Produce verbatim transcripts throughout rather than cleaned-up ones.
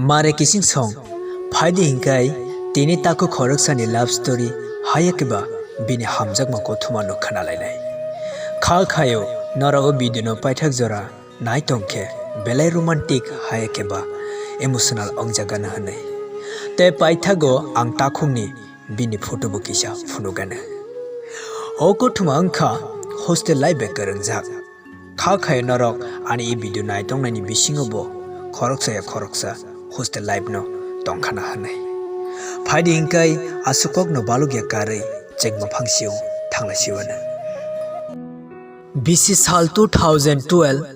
Mare kising song, phaidi hinkai tini takhuk khoroksani love story, haya keba bini hamjakma kothoma no khwnalainai. Kha khayo norok o video no paithak jora nai tongkhe belai romantic haya keba emotional ongjagano hwnwi. Tei paithago ang takhukni bini photo bo kisa phunukgano. O kothoma wngkha hostel life bai kwrwngjak. Kha khayo norok ani e video nai tongnaini bisingo bo khoroksa ya khoroksa hostel life no tongkhana hwnwi. Phaidi hinkai aswk kokno balukya karwi chengma phangsio thanglaisiwano. Bisi sal two thousand twelve,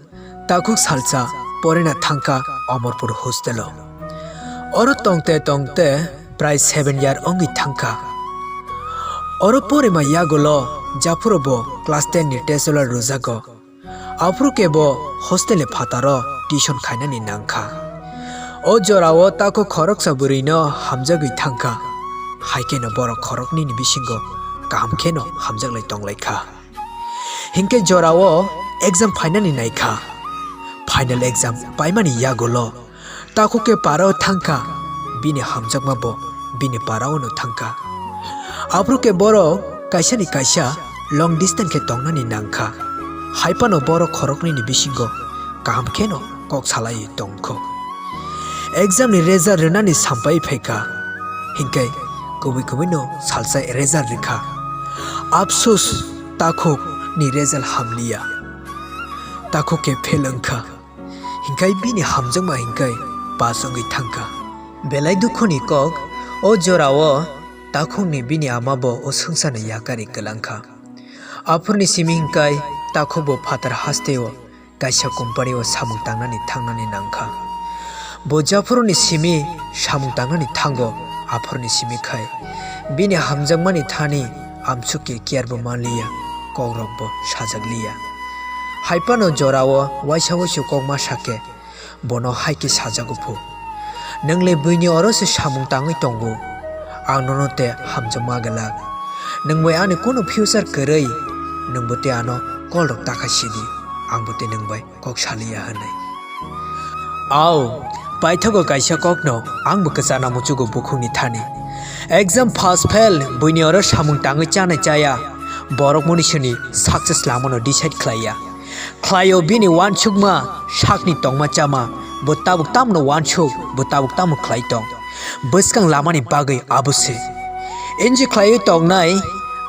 takhuk salsa porina thangkha Amarpur hostel o. Oro tongte tongte prai seven year wngwi thangkha. Oro porima yagulo japhuru bo class ten ni test o rwjago. Aphuru khe bo hostel ni phataro tuition khainani nangkha. O jorao takhuk khoroksa bwrwino hamjagwi thangkha. Haikheno borok khoroknwini bisingo kaham kheno hamjaklai tonglaikha. Hinkhe jorao exam phainani naikha. Final exam paimani yagulo takhuk khe parao thangkha, bini hamjakma bo bini parao no thangkha. Aphuru khe borok kaisani kaisa long distance khe tongnani nangkha. Haiphano borok khoroknwini bisingo kaham kheno kok salaiwi tongkho. Exam ni result rwnani sampai phaikha, hinkhe kubui kubui no salsa result rwkha. Afsus, takhuk ni result hamliya. Takhuk khe fail wngkha. Hinkhai bini hamjakma hinkhai pass wngwi thangkha. Belai dukhuni kok, o jorao takhukni bini ama bo o swngcharno yakarwi kwlangkha. Aphuruni simi hinkhai takhuk bo phatar hasteo kaisa company o samung tangnani thangnani nangkha. Bo japhuruni simi samung tangnani thango, aphuruni simi khai bini hamjakmani thani amsukya care bo manliya, kokrok bo sajakliya. Haiphano jorao waisa waisu kok ma sakhe, bono hai khe sajago phu, "Nwng le buini oro se samung tangwi tongo, ang nono te hamjakma glak. Nwng bai ani kunu future kwrwi, nwng bo te ano call rok ta kha sidi, ang bo te nwng bai kok saliya," hwnwi. Au, paithago kaisa kokno ang bo kwchana muchugo bukhukni thani. Exam pass fail, buini oro samung tangwi chanai chaya, borok munisini success lamano decide khlaiya. Khlaio bini uansukma, sakni tongma chama, bo tabuk tamno uansuk, bo tabuk tamo khlai tong. Bwskang lamani bagwi abo se. Inji khlaiwi tongnai,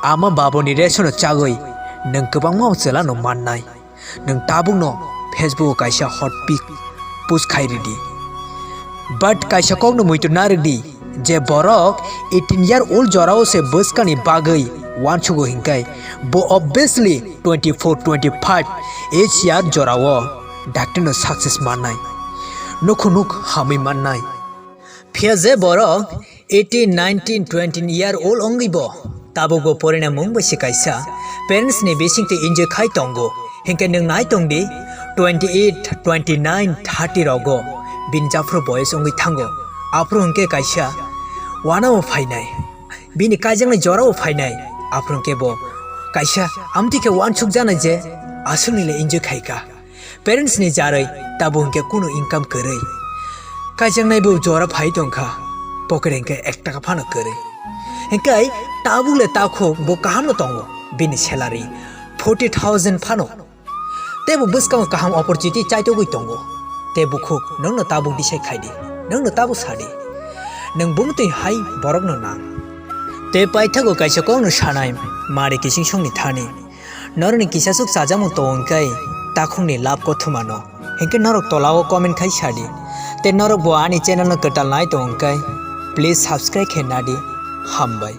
ama baboni resono chagwi, nwng kwbangma chwlano mannai. Nwng tabukno Facebook o kaisa hot pic post khai ridi. But kaisa kokno muitu narwkdi je borok eighteen year old jorao se bwskangni bagwi uansugo hinkhai bo obviously twenty four twenty five age year jorao dakti no success mannai, nukhu nuk hamwi mannai. Phiya je borok eighteen, nineteen, twenty year old wngwi bo tabuk bo porina mung bai se kaisa parents ni bising twi enjoy khai tongo. Hinkhe nwng nai tong di, twenty eight, twenty nine, thirty rogo bini japhuru boyes wngwi thango. Aphuru hinkhe kaisa wanao phainai, bini kaijaknai jorao phainai. Aphuru hinkhe bo kaisa amtwi khe uansuk janai je aswkni le enjoy khai kha. Parents ni jarwi tabuk hinkhe kunu income kwrwi. Kaijaknai bo jora phai tongkha, pocket hinkhe ek taka phano kwrwi. Hinkhe tabuk le takhuk bo kaham no tongo, bini salary forty thousand phano. Tei bo bwskango kaham opportunity chaitogwi tongo. Tei bukhuk nwngno tabuk decide khai di, nwngno tabuk sa di. Nwng bumtwi hai borokno nang. Tei paithago kaisa kokno sanai, mari kising songni thani. Norokni kisasuk chajakmung tongo hinkhe takhukni love kothomano. Hinkhe norok tolao comment khai sadi. Tei norok bo ani channel no kwtal nai tongo hinkhe please subscribe khe nadi. Hambai.